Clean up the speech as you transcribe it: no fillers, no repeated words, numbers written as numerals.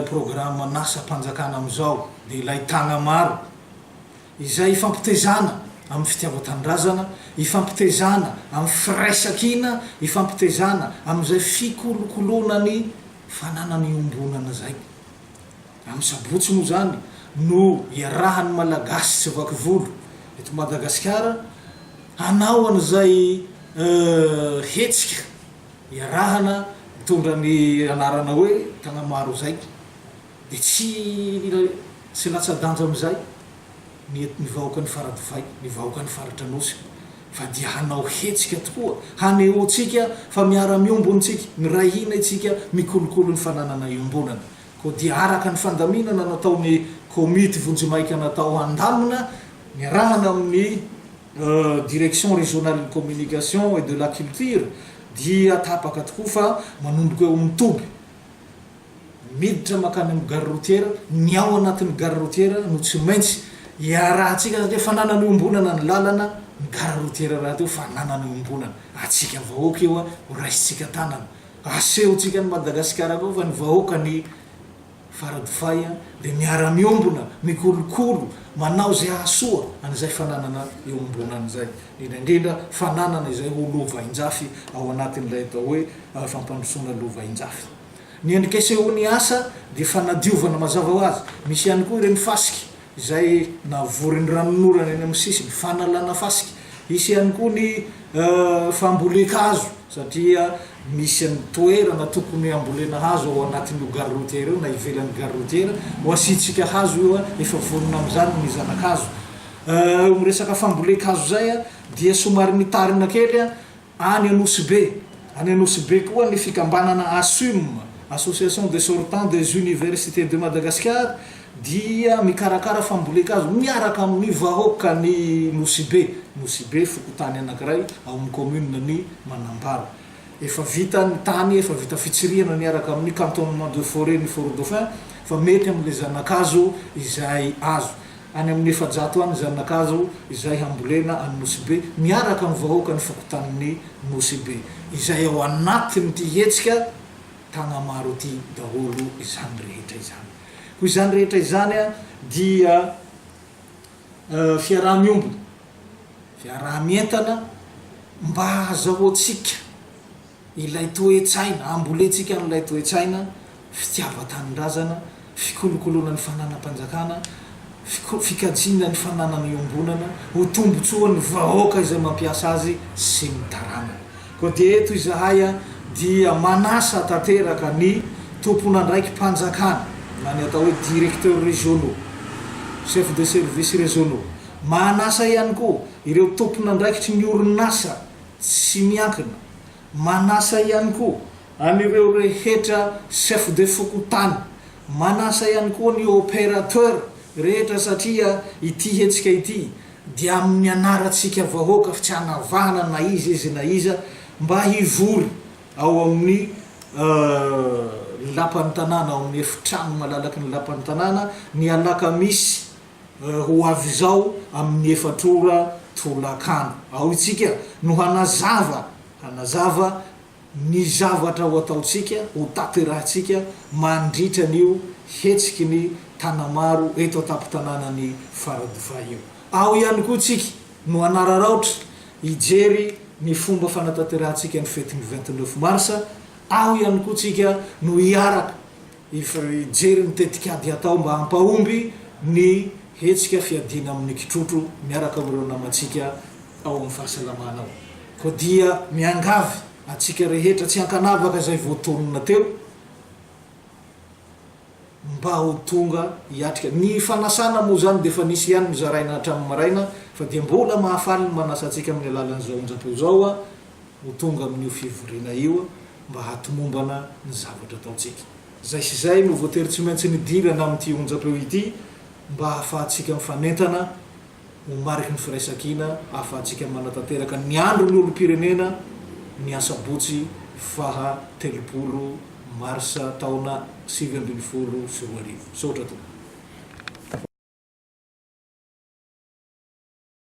Programan'asam-panjakana amin'izao dia ilay Tagnamaro izay ifampitezana amin'ny fitiavan-tanindrazana, ifampitezana amin'ny firaisankina, ifampitezana amin'izay fikolokoloana ny fananana iombonana izay. Amin'ny sabotsy moa izany no iarahan'ny Malagasy tsy vaky volo eto Madagasikara hanao an'izay hetsika Iarahana mitondra ny anarana hoe Tagnamaro izay dia tsy tsy latsa-danja amin'izay ny ny vahoakan'i Faradofay, ny vahoakan'ny faritra Anosy fa dia hanao hetsika tokoa hanehoantsika fa miara-miombona isika, miray hina isika mikolokolo ny fananana iombonana. Koa dia araka ny fandaminana nataon'ny komity vonjimaika natao handamina niarahana amin'ny Direction Régionale de Communication et de la Culture dia tapaka tokoa fa manomboka eo amin'ny toby miditra mankany amin'ny gare routière, ny ao anatin'ny gare routière no tsy maintsy iarahantsika satria fananana iombonana ny lalana, ny gare routière rahateo fananana iombonana, antsika vahoaka io ho raisintsika tanana, asehontsika an'i Madagasikara koa fa ny vahoaka ny Faradofay dia miara-miombona, mikolokolo, manao izay hahasoa an'izay fananana iombonana izay. Indrindra indrindra fananana izay ho lovainjafy ao anatin'ilay atao hoe fampandrosoana lovainjafy. Ny endrika isehoan'ny asa dia fanadiovana mazava ho azy. Misy ihany koa ireny fasika izay navorin'ny ranonorana eny amin'ny sisiny, fanalana fasika. Hisy ihany koa ny fambolen-kazo satria misy ny toerana tokony hambolena hazo ao anatin'io gare routière io na ivelan'ny gare routière, ho asiantsika hazo io, efa vonona amin'izany ny zana-kazo. Eo amin'ny resaka fambolen-kazo izay dia somary nitarina kely Any Anosibe, any Anosibe koa ny fikambanana ASUM, Association des Sortants des Universités de Madagascar, dia mikarakara fambolen-kazo miaraka amin'ny vahoakan'i Nosibe, Nosibe fokontany anankiray ao amin'ny commune-n'i Manambaro. Efa vita ny tany, efa vita fitsirihana miaraka amin'ny cantonnement de forêt ny Fort Dauphin fa mety amin'ilay zana-kazo izay azo. Any amin'ny 400 any Zanakazo izay hambolena any Nosy Be miaraka amin'ny vahoakan'ny fokontanin'i Nosy Be izay ao anatin'ity hetsika Tagnamaro ity daholo izany rehetra izany. Koa izany rehetra izany dia fiaraha-miombona, fiaraha-mientana mba hahazahoantsika ilay toe-tsaina, hambolentsika an'ilay toe-tsaina fitiavan-tanindrazana, fikolokoloana ny fananam-panjakana, fikajiana ny fananana iombonana ho tombontsoan'ny vahoaka izay mampiasa azy sy ny taranany. Koa dia eto izahay dia manasa tanteraka ny tompon'andraiki-panjakana na ny atao hoe directeurs régionaux, chefs de services régionaux, manasa ihany koa ireo tompon'andraikitry ny orinasa tsy miankina, manasa ihany koa an'ireo rehetra chef de fokontany, manasa ihany koa ny opérateur rehetra satria ity hetsika ity dia amin'ny anarantsika vahoaka fa tsy anavahana na iza izy na iza mba hivory ao amin'ny lapan'ny tanàna, ao amin'ny efitrano malalaky ny lapan'ny tanàna ny alakamisy ho avy izao amin'ny efatr'ora tolakandro. Ao itsika no hanazava hanazava ny zavatra ho ataontsika, ho tanterahintsika mandritra an'io hetsiky ny Tanamaro eto an-tampon-tanànan'i Faradofay io. Ao ihany koa tsika no hanararaotra hijery ny fomba fanatanterahantsika ny fetin'ny 29 mars, ao ihany koa tsika no hiaraka Hijery ny tetikady hatao mba hampahomby ny hetsika fiadiana amin'ny kitrotro miaraka amin'ireo namantsika ao amin'ny fahasalamana ao. Koa dia miangavy antsika rehetra tsy ankanavaka izay voatonona teo mba ho tonga hiatrika. Ny fanasana moa izany dia efa nisy ihany nozaraina hatramin'ny maraina fa dia mbola mahafaly ny manasa antsika amin'ny alalan'izao onjam-peo izao ho tonga amin'io fivoriana io mba hahatomombana ny zavatra ataontsika. Izay sy izay no voatery tsy maintsy nidirana amin'ity onjam-peo ity mba hahafahantsika mifanentana ho mariky ny firaisankina hahafahantsika manatanteraka ny andron'ny olom-pirenena ny asabotsy faha 30 marsa taona 2019. Misaotra tompoko.